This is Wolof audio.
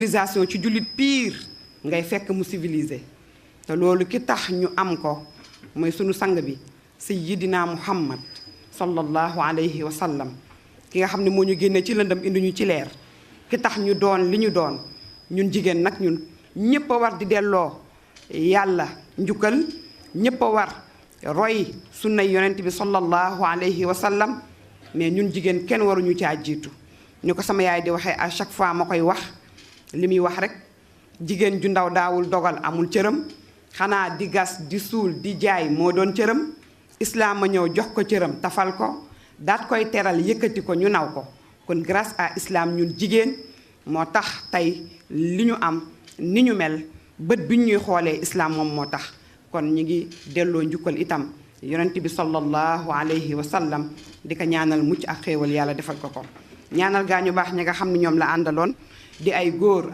civilisation ci jullit pire ngay fekk mu civilisé te loolu ki tax ñu am ko mooy sunu sang bi sayyidina Muhammad sallallahu alayhi wa sallam ki nga xam ne moo ñu génne ci lëndam indi ñu ci leer ki tax ñu doon li ñu doon ñun jigéen nag ñun ñépp a war di delloo yàlla njukkal ñépp a war roy sunnay yonent bi sallallahu alayhi wa sallam mais ñun jigéen kenn waruñu caa jiitu ñu ko sama yaay di waxee à chaque fois ma koy wax li muy wax rek jigéen ju ndaw daawul dogal amul cëram xanaa di gas di suul di jaay moo doon cëram islaam a ñëw jox ko cëram tafal ko daat koy teral yëkkati ko ñu naw ko kon grâce à islam ñun jigéen moo tax tey li ñu am ni ñu mel bët bi ñuy xoolee islam moom moo tax kon ñu ngi delloo njukkal itam yonent bi sallallahu alayhi wa sallam di ko ñaanal mucc ak xéewal yàlla defal ko ko ñaanal gaa ñu baax ñi nga xam ne ñoom la àndaloon di ay góor